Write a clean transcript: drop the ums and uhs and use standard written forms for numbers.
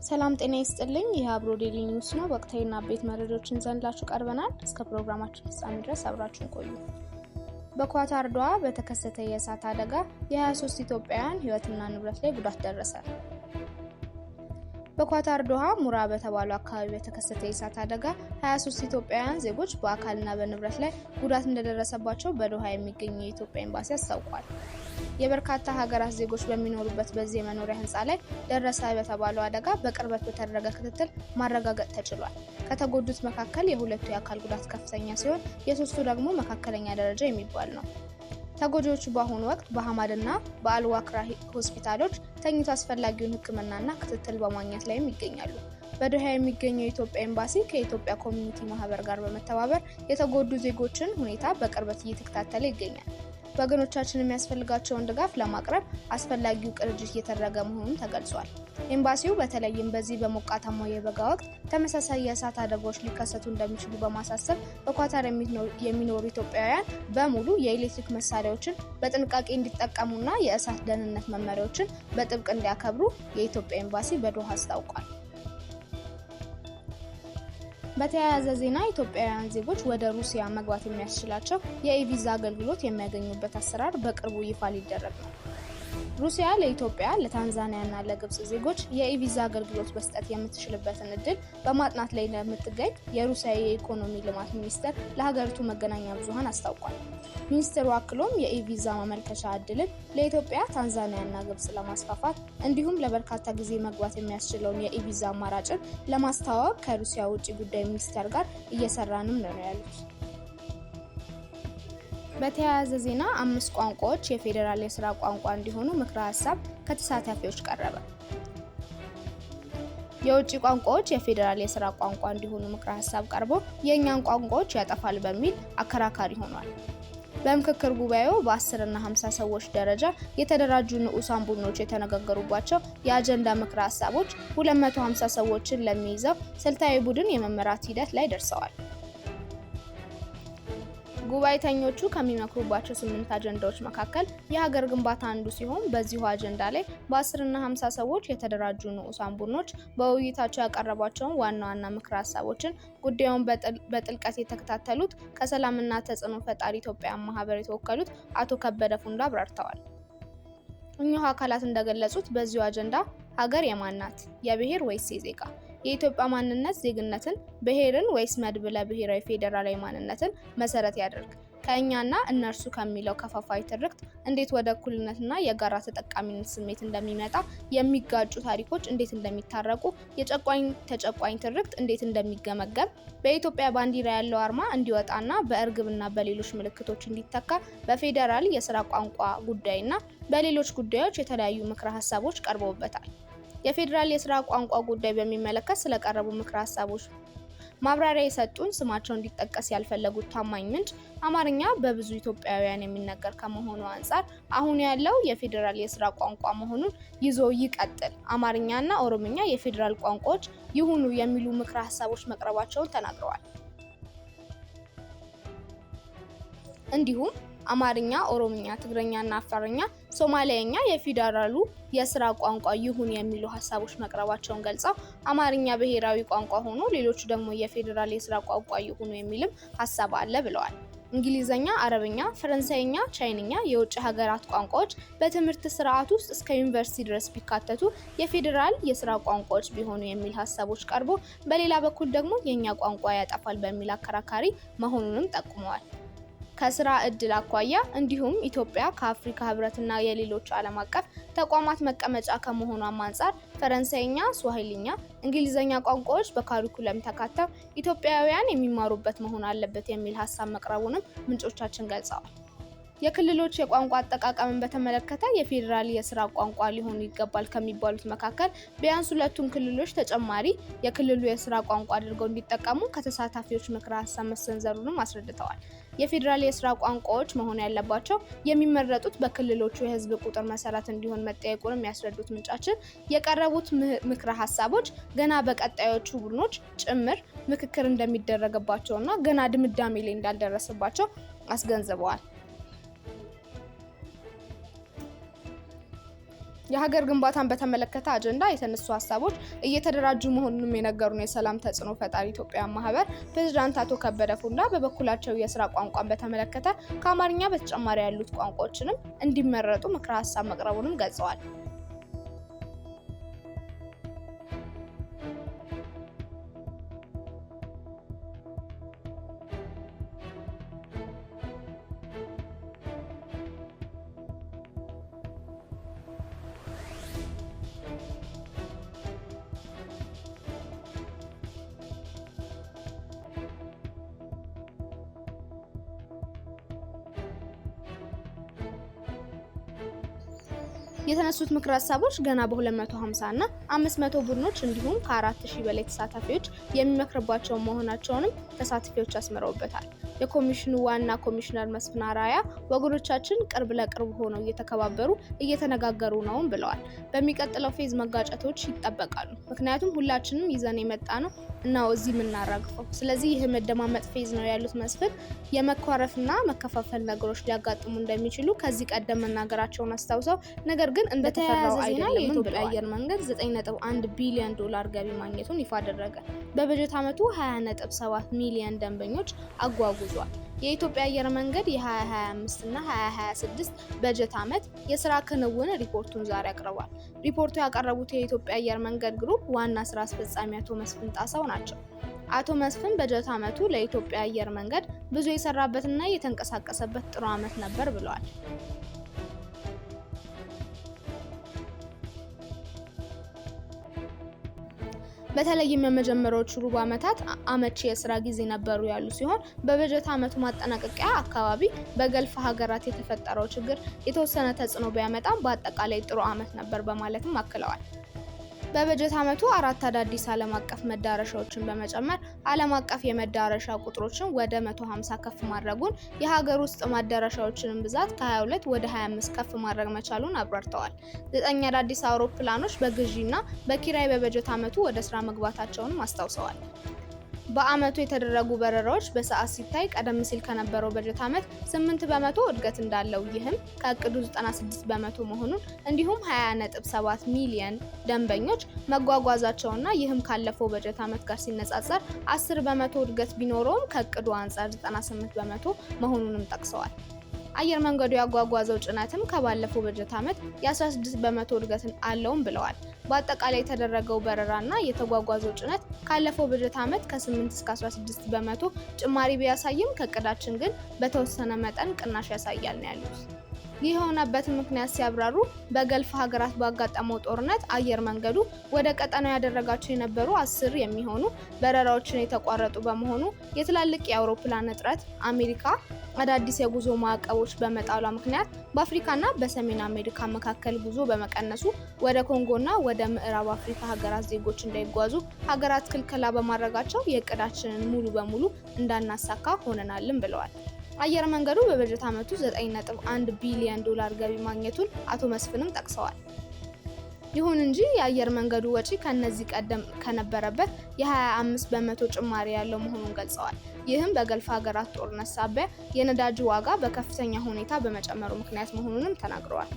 ሰላም ጤና ይስጥልኝ። ይህ አብሮ Daily News ነው። ወቅታዊና አበይት መረጃዎችን ይዘንላችሁ ቀርበናል። እስከ ፕሮግራማችን ፍጻሜ ድረስ አብራችሁን ቆዩ። በኳታር ዶሃ በተከሰተ የእሳት አደጋ የ23 ኢትዮጵያውያን ሕይወትና ንብረት ላይ ጉዳት ደረሰ። በኳታር ዶሃ ሙራ በተባለው አካባቢ በተከሰተ የእሳት አደጋ 23 ኢትዮጵያውያን ዜጎች በአካልና በንብረት ላይ ጉዳት እንደደረሰባቸው በዶሃ የሚገኘው የኢትዮጵያ ኤምባሲ አስታውቋል። የበርካታ ሀገራት ዜጎች በሚኖሩበት በዚህ የመኖሪያ ህንፃ ላይ ደረሰ በተባለው አደጋ በቅርበት በተደረገ ክትትል ማረጋገጥ ተችሏል። ከተጎዱት መካከል የሁለቱ የአካል ጉዳት ከፍተኛ ሲሆን የሶስቱ ደግሞ መካከለኛ ደረጃ የሚባል ነው። ተጎጂዎቹ በአሁኑ ወቅት በሐማድና በአልዋክራ ሆስፒታሎች ተኝቶ አስፈላጊውን ሕክምናና ክትትል በማግኘት ላይም ይገኛሉ። በዶሃ የሚገኘው የኢትዮጵያ ኤምባሲ ከኢትዮጵያ ኮሚኒቲ ማህበር ጋር በመተባበር የተጎዱ ዜጎችን ሁኔታ በቅርበት እየተከታተለ ይገኛል። ወገኖቻችን የሚያስፈልጋቸውን ድጋፍ ለማቅረብ አስፈላጊው ቅንጅት እየተደረገ መሆኑን ተገልጿል። ኤምባሲው በተለይም በዚህ በሞቃታማው የበጋ ወቅት ተመሳሳይ የእሳት አደጋዎች ሊከሰቱ እንደሚችሉ በማሳሰብ በኳታር የሚኖሩ ኢትዮጵያውያን በሙሉ የኤሌክትሪክ መሳሪያዎችን በጥንቃቄ እንዲጠቀሙና የእሳት ደህንነት መመሪያዎችን በጥብቅ እንዲያከብሩ የኢትዮጵያ ኤምባሲ በዶሃ አስታውቋል። በተያያዘ ዜና ኢትዮጵያውያን ዜጎች ወደ ሩሲያ መግባት የሚያስችላቸው የ e-visa አገልግሎት የሚያገኙበት አሰራር በቅርቡ ይፋ ሊደረግ ነው። ሩሲያ ለኢትዮጵያ፣ ለታንዛኒያና ለግብጽ ዜጎች የ e-visa አገልግሎት መስጠት የምትችልበትን እድል በማጥናት ላይ እንደምትገኝ የሩሲያ የኢኮኖሚ ልማት ሚኒስቴር ለሀገሪቱ መገናኛ ብዙኃን አስታውቋል። ሚኒስትሩ አክሎም የ e-visa ማመልከቻ እድልን ለኢትዮጵያ፣ ታንዛኒያና ግብጽ ለማስፋፋት እንዲሁም ለበርካታ ጊዜ መግባት የሚያስችለውን የ e-visa አማራጭን ለማስተዋወቅ ከሩሲያ ውጭ ጉዳይ ሚኒስቴር ጋር እየሰራንም ነው ያሉት። በተያያዘ ዜና 5 ቋንቋዎች የፌዴራል የስራ ቋንቋ እንዲሆኑ ምክረ ሀሳብ ከተሳታፊዎች ቀረበ። የውጭ ቋንቋዎች የፌዴራል የስራ ቋንቋ እንዲሆኑ ምክረ ሀሳብ ቀርቦ የእኛን ቋንቋዎች ያጠፋል በሚል አከራካሪ ሆኗል። በምክክር ጉባኤው በ10 እና 50 ሰዎች ደረጃ የተደራጁ ንዑሳን ቡድኖች የተነጋገሩባቸው የአጀንዳ ምክረ ሀሳቦች 250 ሰዎችን ለሚይዘው ስልታዊ ቡድን የመመራት ሂደት ላይ ደርሰዋል። ጉባኤተኞቹ ከሚመክሩባቸው 8 አጀንዳዎች መካከል የሀገር ግንባታ አንዱ ሲሆን በዚሁ አጀንዳ ላይ በ10 እና 50 ሰዎች የተደራጁ ንዑሳን ቡድኖች በውይይታቸው ያቀረቧቸውን ዋና ዋና ምክረ ሀሳቦችን ጉዳዩን በጥልቀት የተከታተሉት ከሰላምና ተጽዕኖ ፈጣሪ ኢትዮጵያውያን ማህበር የተወከሉት አቶ ከበደ ፉንዳ አብራርተዋል። እኚሁ አካላት እንደገለጹት በዚሁ አጀንዳ ሀገር የማን ናት? የብሔር ወይስ የዜጋ? የኢትዮጵያ ማንነት ዜግነትን፣ ብሔርን ወይስ መድብለ ብሔራዊ ፌዴራላዊ ማንነትን መሰረት ያደርግ? ከእኛና እነርሱ ከሚለው ከፋፋይ ትርክት እንዴት ወደ እኩልነትና የጋራ ተጠቃሚነት ስሜት እንደሚመጣ፣ የሚጋጩ ታሪኮች እንዴት እንደሚታረቁ፣ የጨቋኝ ተጨቋኝ ትርክት እንዴት እንደሚገመገም፣ በኢትዮጵያ ባንዲራ ያለው አርማ እንዲወጣና በእርግብና በሌሎች ምልክቶች እንዲተካ፣ በፌዴራል የስራ ቋንቋ ጉዳይና በሌሎች ጉዳዮች የተለያዩ ምክረ ሀሳቦች ቀርበውበታል። የፌዴራል የስራ ቋንቋ ጉዳይ በሚመለከት ስለቀረቡ ምክረ ሀሳቦች ማብራሪያ የሰጡን ስማቸው እንዲጠቀስ ያልፈለጉት ታማኝ ምንጭ አማርኛ በብዙ ኢትዮጵያውያን የሚነገር ከመሆኑ አንጻር አሁን ያለው የፌዴራል የስራ ቋንቋ መሆኑን ይዞ ይቀጥል፣ አማርኛና ኦሮምኛ የፌዴራል ቋንቋዎች ይሁኑ የሚሉ ምክረ ሀሳቦች መቅረባቸውን ተናግረዋል። እንዲሁም አማርኛ፣ ኦሮምኛ፣ ትግርኛና አፋርኛ፣ ሶማሊያኛ የፌዴራሉ የስራ ቋንቋ ይሁን የሚሉ ሀሳቦች መቅረባቸውን ገልጸው አማርኛ ብሔራዊ ቋንቋ ሆኖ ሌሎቹ ደግሞ የፌዴራል የስራ ቋንቋ ይሁኑ የሚልም ሀሳብ አለ ብለዋል። እንግሊዘኛ፣ አረብኛ፣ ፈረንሳይኛ፣ ቻይንኛ የውጭ ሀገራት ቋንቋዎች በትምህርት ስርዓት ውስጥ እስከ ዩኒቨርሲቲ ድረስ ቢካተቱ የፌዴራል የስራ ቋንቋዎች ቢሆኑ የሚል ሀሳቦች ቀርቦ በሌላ በኩል ደግሞ የኛ ቋንቋ ያጠፋል በሚል አከራካሪ መሆኑንም ጠቁመዋል። ከስራ እድል አኳያ እንዲሁም ኢትዮጵያ ከአፍሪካ ህብረትና የሌሎች ዓለም አቀፍ ተቋማት መቀመጫ ከመሆኗም አንጻር ፈረንሳይኛ፣ ስዋሂልኛ፣ እንግሊዘኛ ቋንቋዎች በካሪኩለም ተካተው ኢትዮጵያውያን የሚማሩበት መሆን አለበት የሚል ሀሳብ መቅረቡንም ምንጮቻችን ገልጸዋል። የክልሎች የቋንቋ አጠቃቀምን በተመለከተ የፌዴራል የስራ ቋንቋ ሊሆኑ ይገባል ከሚባሉት መካከል ቢያንስ ሁለቱን ክልሎች ተጨማሪ የክልሉ የስራ ቋንቋ አድርገው እንዲጠቀሙ ከተሳታፊዎች ምክረ ሀሳብ መሰንዘሩንም አስረድተዋል። የፌዴራል የስራ ቋንቋዎች መሆን ያለባቸው የሚመረጡት በክልሎቹ የህዝብ ቁጥር መሰረት እንዲሆን መጠየቁንም ያስረዱት ምንጫችን የቀረቡት ምክረ ሀሳቦች ገና በቀጣዮቹ ቡድኖች ጭምር ምክክር እንደሚደረግባቸውና ገና ድምዳሜ ላይ እንዳልደረሰባቸው አስገንዝበዋል። የሀገር ግንባታን በተመለከተ አጀንዳ የተነሱ ሀሳቦች እየተደራጁ መሆኑንም የነገሩን የሰላም ተጽዕኖ ፈጣሪ ኢትዮጵያውያን ማህበር ፕሬዝዳንት አቶ ከበደ ፎንዳ በበኩላቸው የስራ ቋንቋን በተመለከተ ከአማርኛ በተጨማሪ ያሉት ቋንቋዎችንም እንዲመረጡ ምክረ ሀሳብ መቅረቡንም ገልጸዋል። የተነሱት ምክረ ሀሳቦች ገና በ250 እና 500 ቡድኖች እንዲሁም ከ4000 በላይ ተሳታፊዎች የሚመክርባቸው መሆናቸውንም ተሳታፊዎች አስምረውበታል። የኮሚሽኑ ዋና ኮሚሽነር መስፍን አርአያ ወገኖቻችን ቅርብ ለቅርብ ሆነው እየተከባበሩ እየተነጋገሩ ነውም ብለዋል። በሚቀጥለው phase መጋጨቶች ይጠበቃሉ። ምክንያቱም ሁላችንም ይዘን የመጣ ነው እና እዚህ የምናራግፈው። ስለዚህ ይህ መደማመጥ phase ነው ያሉት መስፍን የመኳረፍና መከፋፈል ነገሮች ሊያጋጥሙ እንደሚችሉ ከዚህ ቀደም መናገራቸውን አስታውሰው ነገር ግን እንደተፈራው አይደለም። የኢትዮጵያ አየር መንገድ 9.1 ቢሊዮን ዶላር ገቢ ማግኘቱን ይፋ አደረገ። በበጀት ዓመቱ 20.7 ሚሊዮን ደንበኞች አጓጉዟል። የኢትዮጵያ አየር መንገድ የ2025 እና 2026 በጀት ዓመት የስራ ክንውን ሪፖርቱን ዛሬ አቅርቧል። ሪፖርቱ ያቀረቡት የኢትዮጵያ አየር መንገድ ግሩፕ ዋና ስራ አስፈጻሚ አቶ መስፍን ጣሰው ናቸው። አቶ መስፍን በጀት ዓመቱ ለኢትዮጵያ አየር መንገድ ብዙ የሰራበትና የተንቀሳቀሰበት ጥሩ ዓመት ነበር ብለዋል። በተለይም የመጀመሪያዎቹ ሩብ ዓመታት አመቺ የስራ ጊዜ ነበሩ ያሉ ሲሆን በበጀት ዓመቱ ማጠናቀቂያ አካባቢ በገልፍ ሀገራት የተፈጠረው ችግር የተወሰነ ተጽዕኖ ቢያመጣም በአጠቃላይ ጥሩ ዓመት ነበር በማለትም አክለዋል። በበጀት ዓመቱ 4 አዳዲስ ዓለም አቀፍ መዳረሻዎችን በመጨመር ዓለም አቀፍ የመዳረሻ ቁጥሮችን ወደ 150 ከፍ ማድረጉን፣ የሀገር ውስጥ መዳረሻዎችንም ብዛት ከ22 ወደ 25 ከፍ ማድረግ መቻሉን አብራርተዋል። 9 አዳዲስ አውሮፕላኖች በግዢና በኪራይ በበጀት ዓመቱ ወደ ስራ መግባታቸውንም አስታውሰዋል። በአመቱ የተደረጉ በረራዎች በሰዓት ሲታይ ቀደም ሲል ከነበረው በጀት ዓመት 8% እድገት እንዳለው፣ ይህም ከእቅዱ 96% መሆኑን እንዲሁም 20.7 ሚሊዮን ደንበኞች መጓጓዛቸውና ይህም ካለፈው በጀት ዓመት ጋር ሲነጻጸር 10% እድገት ቢኖረውም ከእቅዱ አንጻር 98% መሆኑንም ጠቅሰዋል። አየር መንገዱ ያጓጓዘው ጭነትም ከባለፈው በጀት ዓመት የ16% እድገት አለውም ብለዋል። በአጠቃላይ የተደረገው በረራና የተጓጓዘው ጭነት ካለፈው በጀት ዓመት ከ8 እስከ 16% ጭማሪ ቢያሳይም ከእቅዳችን ግን በተወሰነ መጠን ቅናሽ ያሳያል ነው ያሉት። ይህ የሆነበትን ምክንያት ሲያብራሩ በገልፍ ሀገራት ባጋጠመው ጦርነት አየር መንገዱ ወደ ቀጠናው ያደረጋቸው የነበሩ 10 የሚሆኑ በረራዎችን የተቋረጡ በመሆኑ፣ የትላልቅ የአውሮፕላን እጥረት፣ አሜሪካ አዳዲስ የጉዞ ማዕቀቦች በመጣሏ ምክንያት በአፍሪካና በሰሜን አሜሪካ መካከል ጉዞ በመቀነሱ፣ ወደ ኮንጎና ወደ ምዕራብ አፍሪካ ሀገራት ዜጎች እንዳይጓዙ ሀገራት ክልከላ በማድረጋቸው የእቅዳችንን ሙሉ በሙሉ እንዳናሳካ ሆነናልም ብለዋል። አየር መንገዱ በበጀት ዓመቱ 9.1 ቢሊዮን ዶላር ገቢ ማግኘቱን አቶ መስፍንም ጠቅሰዋል። ይሁን እንጂ የአየር መንገዱ ወጪ ከነዚህ ቀደም ከነበረበት የ25% ጭማሪ ያለው መሆኑን ገልጸዋል። ይህም በገልፍ ሀገራት ጦርነት ሳቢያ የነዳጅ ዋጋ በከፍተኛ ሁኔታ በመጨመሩ ምክንያት መሆኑንም ተናግረዋል።